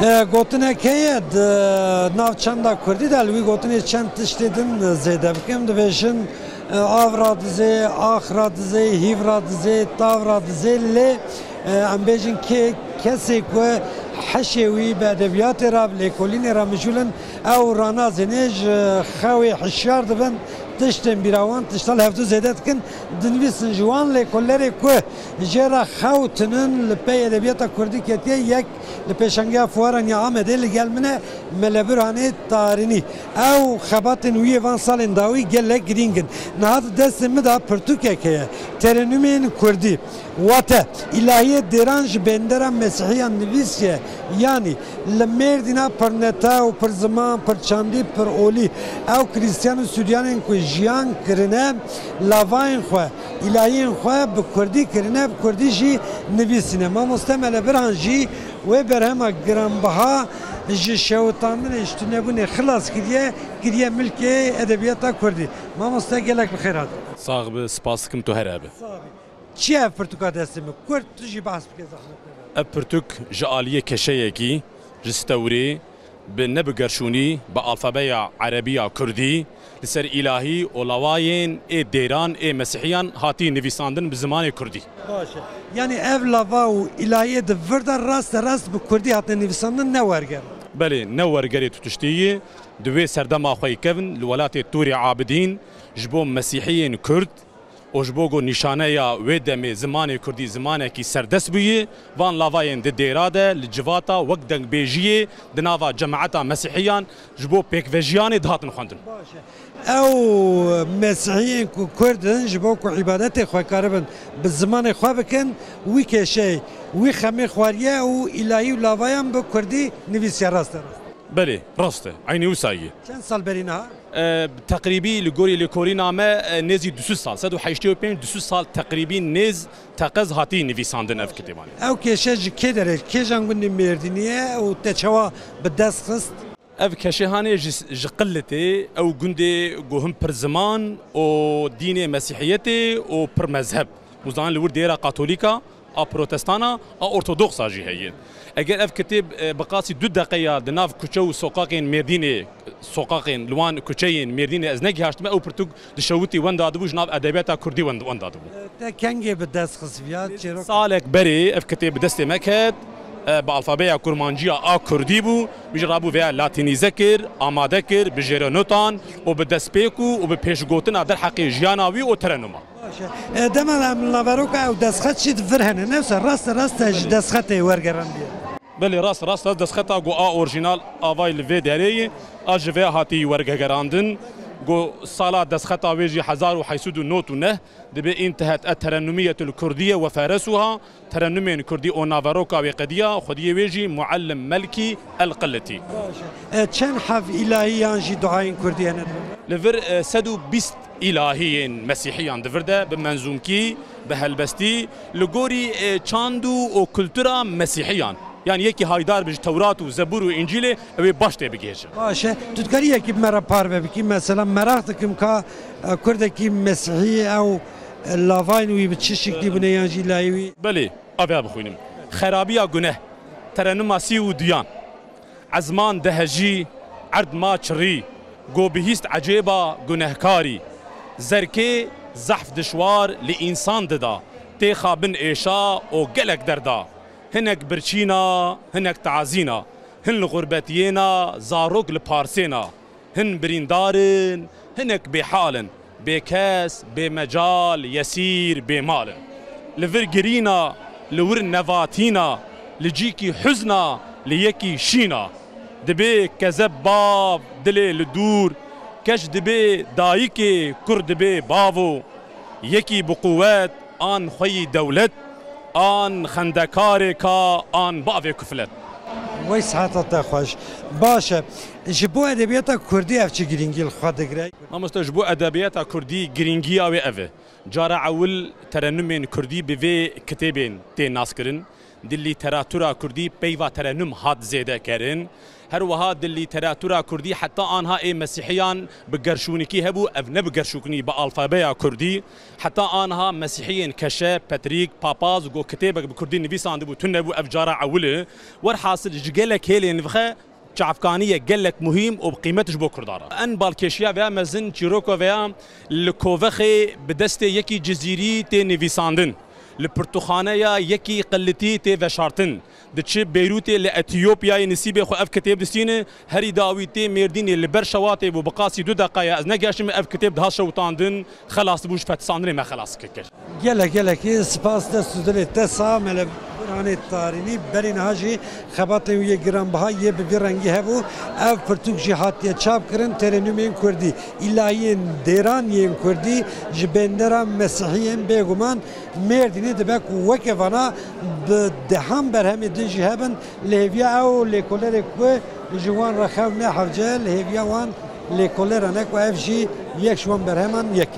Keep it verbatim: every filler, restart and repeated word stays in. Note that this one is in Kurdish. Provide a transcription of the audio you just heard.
E, gotinek heye di nav çanda kurdî de, li wî gotinê çend tiştê din zêde bikim. Dibêjin, e, av radizê, ax radizê, hîv radizê, tav radizê, lê, e, em bêjin kê, kesê ku hişê wî bi edebiyatê re, bi lêkolînê re mijûl in, ew ranazênê ji xewê hişyar dibin, tiştên bîra wan tişta li hevdû zêde dikin, dinivîsin ji wan lêkolênerê ku jê re xew tinin li pey edebiyata kurdî ketiye, yek li pêşangeya Fuara Nû ya Amedê li gel min e, Mele Burhanê Tarînî. Ew xebatên wî yê van salên dawî gelek girîng in. Niha di destê min de pirtûkek heye. Terenûmên kurdî. Wate, îlahiyê dêran ji bendera mesîhiyan nivîsiye. Yanî, li Mêrdîna pir nete û pir ziman, pir çandî, pir olî. Ew Krîstiyan û Suryanên ku jiyan kirine, lavayên xwe, îlahiyên xwe bi kurdî kirine, bi kurdî jî nivîsîne. Mamoste Mele Birhan jî wê berhema giranbiha ji şewitandinê, ji tunebûnê xilas kiriye, kiriye milkê edebiyata kurdî. Mamoste, gelek bi xêr hatî. Sax bi, spas dikim, tu her hebe. Çi ye ev pirtûka destê min? Kurt, tu jî behs bike zehmet. Ev pirtûk ji aliyê keşeyekî, ji stewrê, bi, ne bi gerşûnî, bi alfabeya erebî ya kurdî, li ser îlahî û lawayên ê dêran ê mesîhiyan hatî nivîsandin bi zimanê kurdî. Baş e. Yanî ev lava û îlahiyê di vir de raste rast bi kurdî hatine nivîsandin, ne werger? Belê, ne wergerê tu tiştî yî. Di wê serdema xwe yî kevn li welatê Tûrê Abidîn ji bo mesîhiyên kurd û ji bo ku nîşaneya wê demê zimanê kurdî zimanekî serdest bûyî, van lavayên di dêra de li civata wek dengbêjiyê di nava cemaeta mesîhiyan ji bo pêkvejiyanê dihatin xwendin. Baş e. Ew mesîhiyên ku kurd in, ji bo ku îbadetê xwe karibin bi zimanê xwe bikin, wî kêşeyê, wî xemê xwariye û îlahî û lavayan bi kurdî nivîsiye, rast e rast? Belê, rast e. Eynî wisa ye. Çend sal berî niha? E, teqrîbî li gorî lêkolîna me, e, nêzî du sed sal, sed û heştê û pênc, du sed sal teqrîbî nêz teqez hatî nivîsandin ev kitêbanê. Ew kêşe ji kê derê, kêjan gundê Mêrdînî ye û te çawa bi dest xist? Ev keşehanê ji, ji Qilitê, ew gundê ku hin pir ziman û dînê mesîhiyetê û pir mezheb. Muzanin li wir dêra katolîka, a protestana, a ortodoxa jî heye. Eger ev kitêb, e, bi qasî du deqeya di nav kuçe û soqaqên Mêrdînê, soqaqên li wan kuçeyên Mêrdînê ez negihaştime, ew pirtûk dişewitî wenda dibû, ji nav edebiyata kurdî wend-, wenda dibû. Te kengê bi dest xist viya çêrok? Salek berê ev kitêb bi destê me ket, e, bi alfabeya kurmanciya a kurdî bû, min jî rabû vêya latînîze kir, amade kir, bi jêrenotan û bi destpêk û, û bi pêşgotina derheqê jiyana wî û terenuma. Baş e. E, dema em naveroka ew destxet jî di vir hene, ne wisa rast e, rast e ji destxetê wergerandiye. Belê, rast, rast e, destxeta ku a orjînal avayî li vê derê ye, a ji vê hatî wergegerandin, ku sala destxeta wê jî hezar û heyt sed û nod û neh, dibê انتهت الترنمية الكردية وفارسها، terenumên kurdî û naveroka wê qediya, xwediyê wê jî Muallim Melkî El Qilitî. Baş e. E, çend hev îlahî yan jî duayên kurdî hene? Li vir, e, sed û bîst îlahiyên mesîhiyan di vir de bi menzûmkî, bi helbestî, li gorî, e, çand û, û kultura mesîhiyan. Yanî yekî haydar bi ji Tewrat û Zebûr û Încîlê ew ê baş tê bigihêje. Baş e. Tu dikarî yekî bi me re parve bikî? Mesela meraq dikim ka, e, kurdekî mesîhî ew, e, lavayên wî bi çi şiklî bûne yan jî îlahî wî? Belê, avê bixwînim. Xerabiya guneh. Terenuma sî û duyan. Ezman dehejî, erd ma çirî, go bihîst ecêba gunehkarî. Zerkê zehf dişwar li însan dida, têxa bin êşa û gelek derda. Hinek birçîna, hinek tazîna, hin li xurbetiyêna, zarok li parsêna. Hin birîndar in, hinek bêhal in, bêkes, bêmecal, yesîr, bêmal in. Li vir girîna, li wir nevatîna, li cîkî huzna, li yekî şîna. Dibê kezeb bav, dilê li dûr, keç dibê dayikê, kur dibê bavo. Yekî bi quwet, an xweyî dewlet, an xendekarê ka, an bavê kuflet. Wey siheta te xweş. Baş e. Ji bo edebiyata kurdî ev çi girîngî li xwe digire? Mamoste, ji bo edebiyata kurdî girîngiya wê ev e. Cara ewil terenumên kurdî bi vê kitêbên tê naskirin. Di lîteratura kurdî peyva terenum hat zêde kirin. Her wiha di lîteratura kurdî heta anha ê mesîhiyan bi gerşûnikî hebû, ev ne bi gerşûkinî, bi alfabeya kurdî. Heta anha mesîhiyên keşe, petrîk, papaz, go kitêbek bi kurdî nivîsandibû, tune bû, ev cara ewil e. Werhasil ji gelek hêlên vixe çavkanî ye gelek muhîm û bi qîmet ji bo Kurdan re. En balkêşiya veya mezin çîroka veya li kovexê bi destê yekî Cizîrî tê nivîsandin. Li pirtûkxaneya yekî Qilitî tê veşartin. Diçi Beyrûtê li Etiyopyayê nisîbê xwe ev kitêb distîne, herî dawî tê Mêrdînê li ber şewatê bû, bi qasî du deqe ye, ez negeştime, ev kitêb dihat şewitandin, xelas dibû, ji fetisandinê me xelas kir. Gelek gelekî spas dest û dilê te sax, Mele Burhanê Tarînî. Berî niha jî xebatên wî yê giranbiha yê bi vî rengî hebû. Ev pirtûk jî hatiye çapkirin, terenûmên kurdî, îlahiyên dêran yên kurdî ji bendera mesîhiyên, bêguman Mêrdînê dibe ku weke vana bi dehan berhemê din jî hebin. Li hêviya ew lêkolerê ku ji wan re xew nehewce, li hêviya wan lêkolera ne ku ev jî yek ji wan berheman yek e.